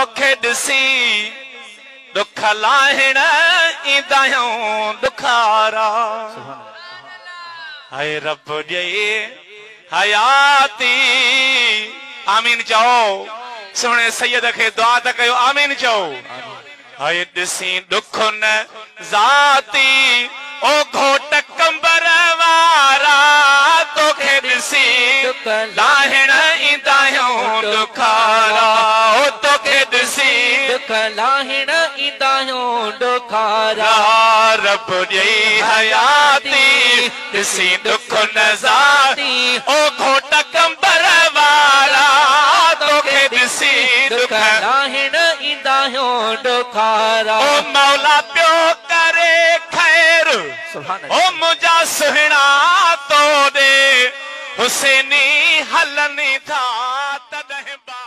توکي ڏسي ڏک لاهڻ ايندا آهيون ڏکارا. هاء رب ڏئي حياتي. آمين چئو سهڻي سيد کي دعا ته ڪيو آمين چئو. هاء ڏسين ڏک نه ذاتي او گهوٽ قمبر وارا توکي ڏسي ڏک لاهڻ ايندا آهيون ڏکارا او توکي ڏسي ڏک لاهڻ ايندا آهيون ڏکارا. رب ڏئي حياتي ڏسي ڏک نه ذاتي او گهوٽ قمبر وارا توکي ڏسي ڏک ڏک لاهڻ ايندا آهيون ڏکارا. او مولا پيو ڪري خير سبحان او منهنجا سهڻا تو ڏي حسيني هلن ٿا تڏهن.